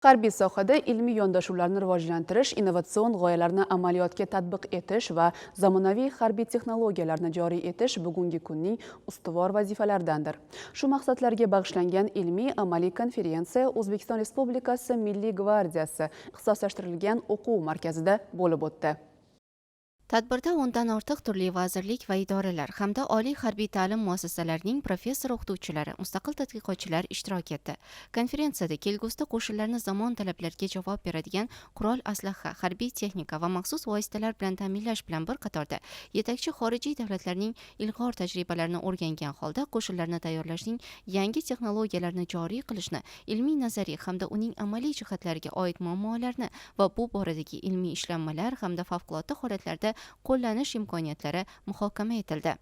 Harbiy sohada ilmiy yondashuvlarni rivojlantirish, innovatsion g'oyalarni amaliyotga tatbiq etish va zamonaviy harbiy texnologiyalarni joriy etish bugungi kunning ustuvor vazifalaridandir. Shu maqsadlarga bag'ishlangan ilmiy amaliy konferensiya O'zbekiston Respublikasi Milliy gvardiyasi ixtisoslashtirilgan o'quv markazida bo'lib o'tdi. Tadbirda 10dan ortiq turli vazirlik va idoralar hamda oliy harbiy ta'lim muassasalarining professor o'qituvchilari, mustaqil tadqiqotchilar ishtirok etdi. Konferensiyada kelgusida qo'shinlarni zamon talablariga javob beradigan qurol aslaha, harbiy texnika va maxsus vositalar bilan ta'minlash bilan bir qatorda yetakchi xorijiy davlatlarning ilg'or tajribalarini o'rgangan holda qo'shinlarni tayyorlashning yangi texnologiyalarini joriy qilishni, ilmiy nazariy hamda uning amaliy jihatlariga oid muammolarni va bu boradagi ilmiy ishlanmalar hamda favqulodda holatlarda qo'llanish imkoniyatlari muhokama etildi.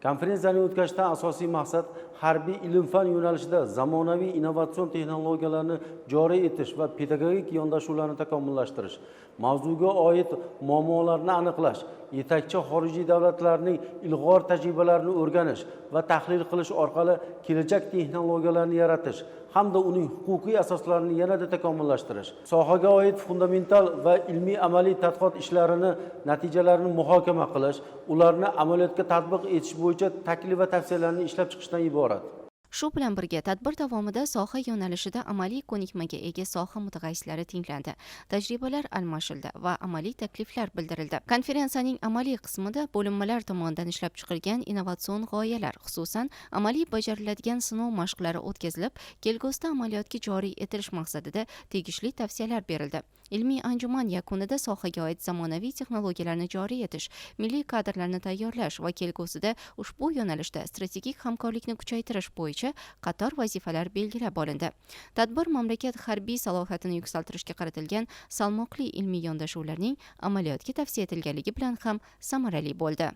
Konferensiyani o'tkazishdan asosiy maqsad harbiy ilm-fan yo'nalishida zamonaviy innovatsion texnologiyalarni joriy etish va pedagogik yondashuvlarni takomillashtirish, mavzuga oid muammolarni aniqlash, yetakchi xorijiy davlatlarning ilg'or tajribalarini o'rganish va tahlil qilish orqali kelajak texnologiyalarini yaratish hamda uning huquqiy asoslarini yanada takomillashtirish, sohaga oid fundamental va ilmiy amaliy tadqiqot ishlarini natijalarini muhokama qilish, ularni amaliyotga tatbiq etish bo'yicha taklif va tavsiyalarni ishlab chiqishdan iborat. Shu bilan birga tadbir davomida soha yo'nalishida amaliy ko'nikmaga ega soha mutaxassislari tinglandi, tajribalar almashildi va amaliy takliflar bildirildi. Konferensiyaning amaliy qismida bo'linmalar tomonidan ishlab chiqilgan innovatsion g'oyalar, xususan, amaliy bajariladigan sinov mashqlari o'tkazilib, kelgusida amaliyotga joriy etilish maqsadida tegishli tavsiyalar berildi. Ilmiy anjuman yakunida sohaga oid zamonaviy texnologiyalarni joriy etish, milliy kadrlarni tayyorlash va kelgusida ushbu yo'nalishda strategik hamkorlikni kuchaytirish bo'yicha qator vazifalar belgilab olindi. Tadbir mamlakat harbiy salohiyatini yuksaltirishga qaratilgan salmoqli ilmiy yondashuvlarning amaliyotga tavsiya etilganligi bilan ham samarali bo'ldi.